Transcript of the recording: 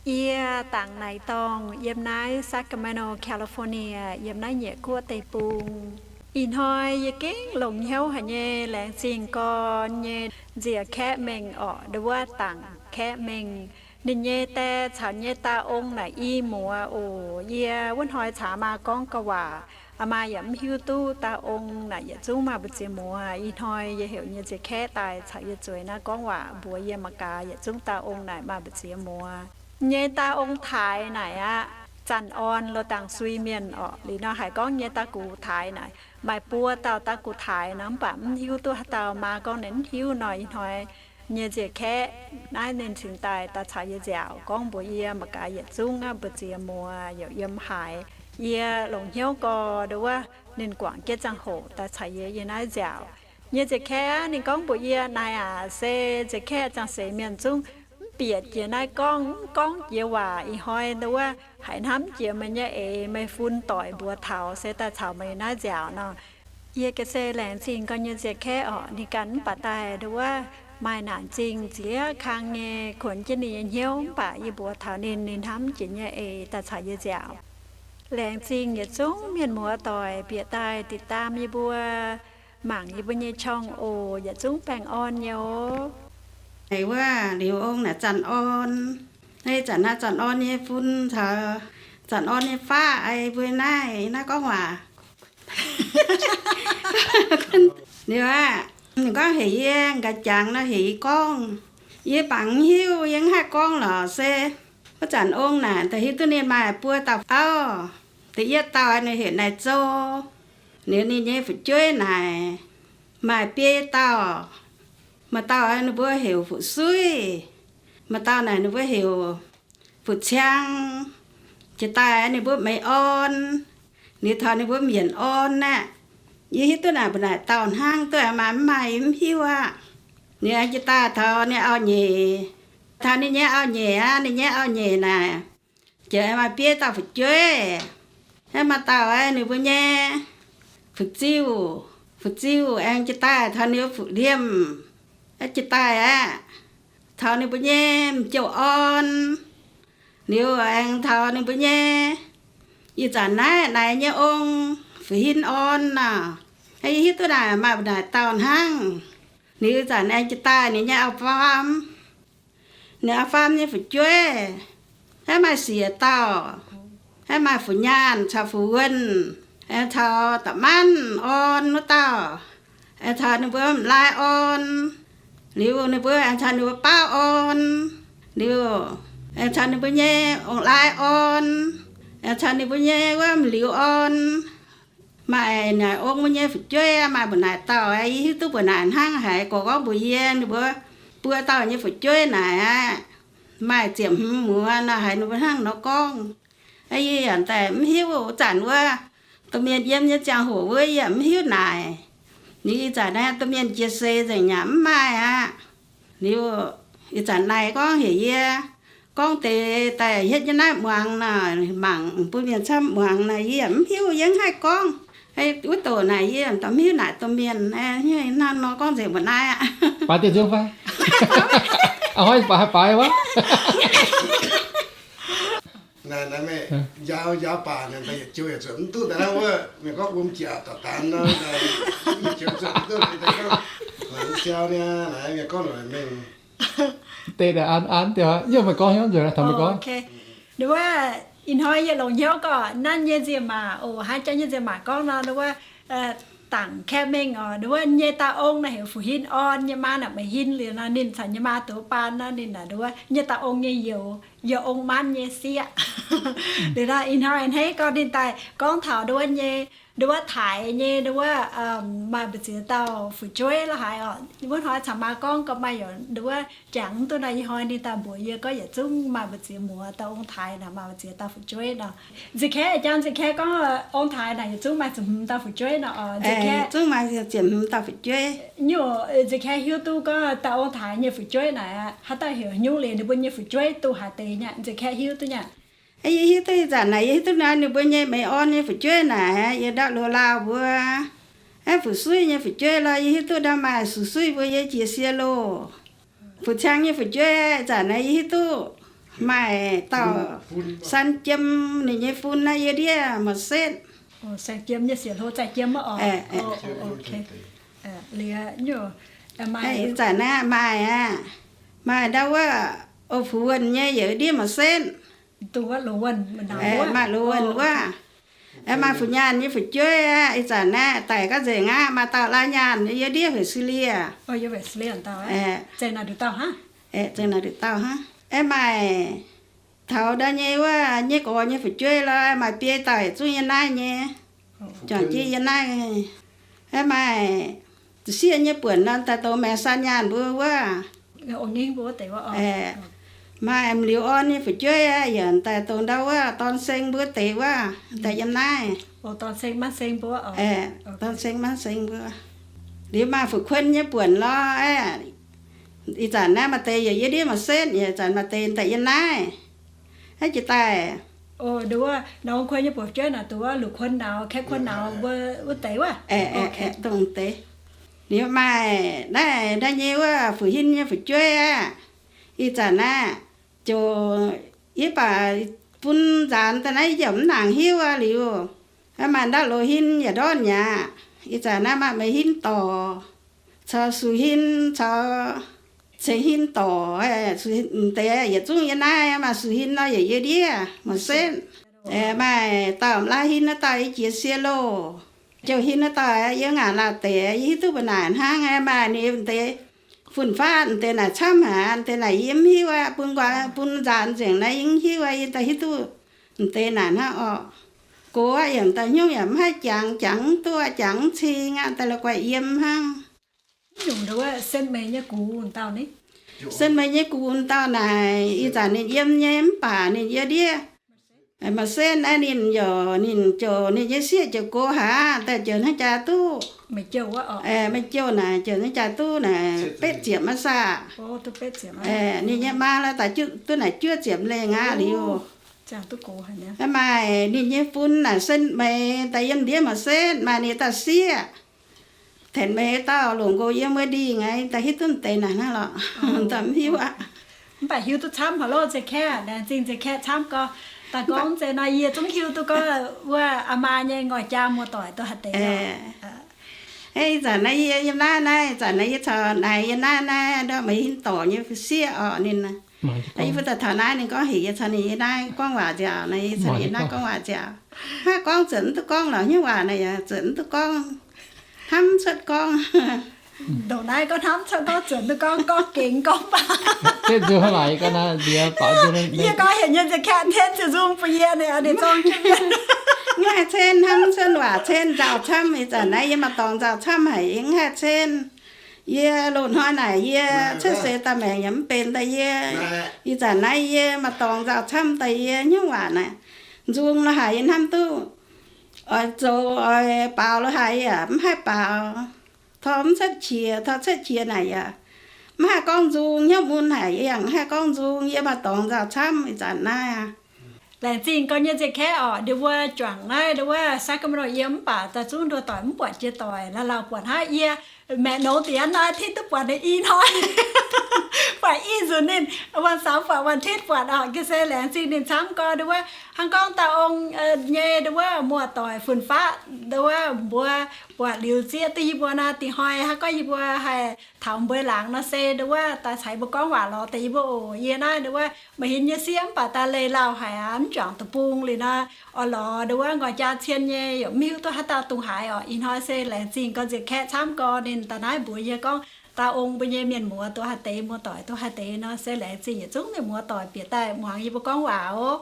Yie Dangc Naaic Dorngh, yiem naaiv Sacramento, California, yiem naaiv Nyeic Guoqv deic-bung. Ih hnoi yie gengh longx hnyouv haic nyei, laengz zingh gorn nyei nziec-kaeqv mengh orqc, nduov Dangc Kaeqv Mengh. Ninh nyei die caux nyei daa ong naaic i muoz oc. Yie wuov hnoi caux maa gorngv gauh waac, aa, maa yaac mv hiuv duqv daa ong naaic yietc zungv maaih mbu'ziex muoz. Ih hnoi yie heuc nyei nziec-kaeqv daaih caux yie zueiz naaiv gorngv waac mbuox yie mangc gaax yietc zungv daa ong naaic maaih mbu'ziex muoz. Nyei daa ong taaix naaic aqv, Zanc Orn, Loz-Dangc Sui Mienh orqc. Liuz nor haiz gorngv nyei daa gux taaix naaic, maaih buo dauh daa gux taaix nor, mv baac mv hiuv duqv haaix dauh. Maa gorngv ninh mv hiuv nor, ih hnoi nyei nziec-kaeqv naaiv ninh cingx daaih, daaih caux yie nziaauc gorngv mbuox yie mangc gaax yietc zungv aqv mbu'ziex muoz yaac yiem haaix. Yie longx hnyouv gorx nduov ninh guangc jienv ziangh hoc daaih caux yie yiem naaiv nziaauc. Nyei nziec-kaeqv aqv, ninh gorngv mbuox yie, Naaic aac, se nziec-kaeqv ziangh seix mienh zungv mv bieqc jiex naaiv gorngv, mv gorngv jiex waac. Ih hnoi nduov haiz hnamv jiex meih nyei eix, meih fun doic mbuox taux se daaih caux meih naaiv nziaauc nor. Yie ga'sie laengz zingh gorx nyei nziec-kaeqv orqc, ninh ganh mv baac daaih nduov maaih naanc zingh ziex kang nyei kuonx jienv ninh nyei hnyouv, mv baac yie mbuox taux ninh, ninh hnamv jiex nyei eix daaih caux yie nziaauc. Laengz zingh yietc zungv mienh muoz doic bieqc daaih ติดตาม yie mbuo, mangc yie mbuo nyei ช่อง oc. Yietc zungv baengh orn nyei oc. Naaic wuov liuz ong naaic Zanc Orn. Naaiv zanc naaiv Zanc Orn nyei fun caux Zanc Orn nyei faav ei mbuo naaiv, naaiv gorngv waac. Liuz aqv, ninh gorngv heuc yie ga'jangx nor heuc yie gorngv. Yie bangc mv hiuv, yie mv haih gorngv lorqc. Se wuov zanc ong naaic da'hiuv duqv ninh maaih buo dauh auv. Da'yietv dauh ninh heuc Naaic Zou. Liuz ninh nyei fu'jueiv naaic maaih biei dauh. Maaih dauh ninh mbuo heuc Fu'suiv. Maaih dauh naaic ninh mbuo heuc Fu'ciang. Jiex daaih ninh mbuo Meix Orn. Liuz taux ninh mbuo Mienc Orn aqv. Yie hiuv duqv naaic mbuo naaic dauh hnangv, duqv aengx maaih mv maaih yie mv hiuv aqv. Liuz aengx jiex daaih taux ninh auv-nyeic. Taux ninh nyei auv-nyeic aqv, ninh nyei auv-nyeic naaic jiex maaih biei dauh fu'jueiv. Hnangv maaih dauh aeqv, ninh mbuo nyei Fu'ziuh. Fu'ziuh aengx jiex daaih taux ninh mbuo Fu'liemh. Aengx jiex daaih aqv, taux ninh mbuo nyei M'jouh Orn. Liuz aengx taux ninh mbuo nyei, ih zanc naaiv naaic nyei ong, Fu'hin Orn nor. Yie hiuv duqv naaic maaih mbuo naaic dauh hnangv. Liuz ih zanc aengx jiex daaih ninh nyei auv-faam. Ninh auv-faam nyei fu'jueiv, aengx maaih siec dauh. Aengx maaih Fu'nyaanh caux Fu'wuonh, aengx taux Da'manv Orn wuov dauh, aengx taux ninh mbuo M'laaix Orn. Liuz ninh mbuo aengx caux ninh mbuo Baauv Orn. Liuz aengx caux ninh mbuo nyei Ong-Laaix Orn, aengx caux ninh mbuo nyei wuov M'liuz Orn. Maaih naaic ong mbuo nyei fu'jueiv maaih mbuo naaic dauh, yie hiuv duqv mbuo naaic hnangv haic. Gorx gorngv mbuox yie ninh mbuo buo dauh nyei fu'jueiv naaic aqv, maaih ziepc hmz muoz nor haiz ninh mbuo hnangv nor gorngv. Yie yaac daaih mv hiuv wuov zanc wuov domh mienh yiem nyei ziangh hoc wuov yie yaac mv hiuv naaic. Liuz ih zanc naaiv domh mienh jiex seix nzengc yaac mv maaih aqv. Liuz ih zanc naaic gorngv heuc yie gorngv deix daaih hietv jienv naaiv muangx nor, mangc bun mienh camv muangx nor, yie yaac mv hiuv, yie mv haih gorngv. Wuov doqc naaic yie yaac mv hiuv naaic domh mienh hnangv nor gorngv nzengc mbuo naaiv aqv. Baaix dieh nzung fai? A'hnoi baaix haaix baaix wuov? Naaiv, naaiv meih njaaux, njaaux baac naaic, yietc joux yietc zuqc mv duqv daaih hnangv wuov, mienh gorngv wuom jiex daaih daanx nor, yietc joux zuqc mv duqv daaih gorngv, naaic mv siau niaa, naaic mienh gorngv naaic mengh. Deix daaih an, an deix, yie meih gorngv hnyouv nzengc, taux meih gorngv. Nduov, ih hnoi yie longc hnyouv gorqv nanv nyei nziex maac oc, hnangv jang nyei nziex maac gorngv nor, nduov, dangc kaeqv mengh oc, nduov nyei dauh ong naaic heuc Fu'hin Orn, nyei maa naaic Meih Hin. Liuz nor ninh caux nyei maa douz baan nor, ninh naaic nduov nyei dauh ong nyei youz, yie ong maanv nyei sieqv. Liuz nor ih hnoi a'hneiv gorngv ninh daaih gorngv taux nduov nyei, nduov taaix nyei, nduov maaih mbu'ziex dauh fu'jueiv la'haaix oc. Wuov hnoi caux maa gorngv gorqv maaih yaac nduov jangx mv duqv nor, ih hnoi ninh daaih mbuox yie gorngv yietc zungv maaih mbu'ziex muoz dauh ong taaix naaic maaih mbu'ziex dauh fu'jueiv nor. Nziex kaeqv jangx, nziex kaeqv gorngv ong taaix naaic yietc zungv maaih ziepc hmz dauh fu'jueiv nor oc. Nziex kaeqv zungv maaih ziepc hmz dauh fu'jueiv. Nyungc nziex kaeqv hiuv duqv gorngv dauh ong taaix nyei fu'jueiv naaic haaix dauh heuc nyungc liuz ninh mbuo nyei fu'jueiv duqv haaix deix nyei, nziex kaeqv hiuv duqv nyei. Yie hiuv duqv ih zanc naaic, yie hiuv duqv naaiv ninh mbuo nyei Meix Orn nyei fu'jueiv naaic, yie ndau loz laauh mbuo. Aeqv, Fu'suiv nyei fu'jueiv lorqc, yie hiuv duqv ndau maaih Fu'suiv mbuo yie jiex sie loh. Fu'ciang nyei fu'jueiv ih zanc naaic yie hiuv duqv. Maaih dauh san jiem ninh nyei fun naaiv yie ndiev maiv setv. Ih zanc naaiv maaih aqv, maaih ndau wuov o fuon nyei yie ndiev maiv setv. Maaih loz wuonh wuov. Aengx maaih fu'nyaanh nyei fu'jueiv aqv. Ih zanc naaiv daic ga'nzengc aqv. Maaih dauh la'nyaanh yie ndiev Australia. Aengx maaih taux ndau nyei wuov nyei gorx nyei fu'jueiv lorqc, maaih biei dauh yietc zungv yiem naaiv nyei, juangc jienv yiem naaiv. Aengx maaih sieqv nyei buonc nor daaih dongh maengx san nyaanh mbuo wuov. Maaih m'liuc orn nyei fu'jueiv aqv, yaac daaih dongh ndau wuov dorn seng mbuo deix wuov, daaih yiem naaiv. Dorn seng manv seng mbuo. Liuz maaih fu'kuon nyei buonc lorqc. Ih zanc naaiv maaih deix yaac yiem ndiev maiv setv, yaac ih zanc maaih deix daaih yiem naaiv. Aqv jiex daaih. Liuz maaih naaiv, naaiv nyei wuov fu'hin nyei fu'jueiv aqv. Ih zanc naaiv ziouc yie baac bun nzaanx daaih naaiv yie ziouc mv nangc hiuv aqv liuz. Maaih ndau loz hin yaac ndortv mi'aqv. Ih zanc naaiv maaih meih hin dorc caux su'hin caux ceix hin dorc, deix yietc zungv yiem naaiv. Maaih su'hin nor yaac yiem ndiev maiv setv. Maaih dauh m'laaix hin naaiv dauh yie jiex sie loh. Jouh hin naaiv dauh yiem ngaanc laauh deix, yie hiuv duqv mbuo naaic hnangv. Maaih ninh deix fun-faqv deix naaic camv haic, deix naaic yie mv hiuv aqv. Bun nquaah bun nzaanx nzengc naaiv yie mv hiuv aqv. Yie daaih hiuv duqv deix naaic hnangv orqc. Gox aqv, yaac daaih hnyouv yaac mv haih jangx, jangx mv duqv, jangx mv cing aqv, daaih la'guaih yiem hnangv. Sen meih nyei gux dauh naaic, ih zanc ninh yiem nyei mv baac ninh yiem ndiev maiv setv aqv. Ninh yaac, ninh ziouc, ninh nyei sieqv ziouc gox haic, daaih ziouc hnangv jaax duqv, meih jouh naaic ziouc hnangv jaax duqv naaic betv ziepc maiv saah. Ninh nyei maa la'daaih duqv naaic juov ziepc lengh aqv liuz. Maaih ninh nyei fun naaic sen meih daaih yiem ndiev maiv setv, maaih ninh dauh sieqv Tengx meih dauh longc nqox yiem wuov ndingh aqv, daaih hiuv duqv deix naaic hnangv lorqc. Daaih mv hiuv aqv. Mv baac hiuv duqv camv haic loh, Ziex Kaeqv, laengz zingh Ziex Kaeqv camv gorx. Daaih gorngv zeiz nor yie zungv hiuv duqv gorngv wuov aa maa nyei nqoi jaa muoz-doic duqv haaix deix. Ih zanc naaiv yie yiem naaiv, naaiv zanc naaiv yie caux naaiv yiem naaiv, naaiv ndortv meih hin dorc nyei sieqv orqc ninh. Yie mbuo daaih taux naaiv ninh gorngv heuc yie caux ninh yiem naaiv gorngv waac nziaauc, naaiv yie caux ninh yiem naaiv gorngv waac nziaauc. Hnangv gorngv ziouc mv duqv gorngv lorqc, hnyouv waac naaic yaac ziouc mv duqv gorngv, hnamv cuotv gorngv. Ndongc naaiv gorngv hnamv cuotv gorngv ziouc mv duqv gorngv, gorngv gengx gorngv baac. Yie gorngv heuc nyei Ziex Kaeqv cen ziouc nzung bun yie ninh, ninh zong jienv mienh. Mv haih cen, hnamv cuotv waac cen nzauh camv. Ih zanc naaiv yie maaih dorngx nzauh camv haic, yie mv haih cen. Yie loz-hnoi naaic yie cuotv seix daaih maengc yaac mv benx daaih yie. Ih zanc naaiv yie maaih dorngx nzauh camv daaih yie hnyouv waac naaic. Nzung la'haic yie hnamv duqv, oix zoux oix baaux la'haic yaac mv haih baaux. Tor mv cuotv qiex, tor cuotv qiex naaic yaac mv haih gorngv nzung, hnyouv mun haic yie yaac mv haih gorngv nzung. Yie maaih dorngx nzauh camv ih zanc naaiv. Laengz zingh gorx nyei Ziex Kaeqv orqc, ndie wuov juangc naaiv ndie wuov Sacramento yiem mv baac daaih zungv nduov doic mv buatc jiex doic, lauh lauh buatc hnangv yie maeqc nongx diex naaiv tiv duqv buatc ninh i hnoi. Buatc i nzunc ninh วันเสาร์ buatc วันอาทิตย์ buatc orqc, ga'sie laengz zingh ninh camv gorx ndie wuov hnangv gorngv dauh ong nyei ndie wuov muoz-doic fun-faqv ndie wuov mbuo buatc liuz zieqv duqv yie mbuo naaiv dingc hnoi hnangv gorngv yie mbuo haih taux mbuo laangz nor se ndie wuov daaih caux yie mbuo gorngv waac lorz deix yie mbuo oc. Yie naaiv ndie wuov maaih hinh nyei sieqv mv baac daaih leih lauh haic aqv, mv juangc deic-bung liuz nor, oix lorz ndie wuov nqoi jaa cien nyei yaac mv hiuv duqv haaix dauh dungx haaix orqc. Ih hnoi se laengz zingh gorx Ziex Kaeqv camv gorx ninh daaih naaiv mbuox yie gorngv dauh ong mbuo nyei mienh muoz duqv haaix deix, muoz-doic duqv haaix deix nor se laengz zingh yietc zungv mienh muoz-doic bieqc daaih muangx yie mbuo gorngv waac oc.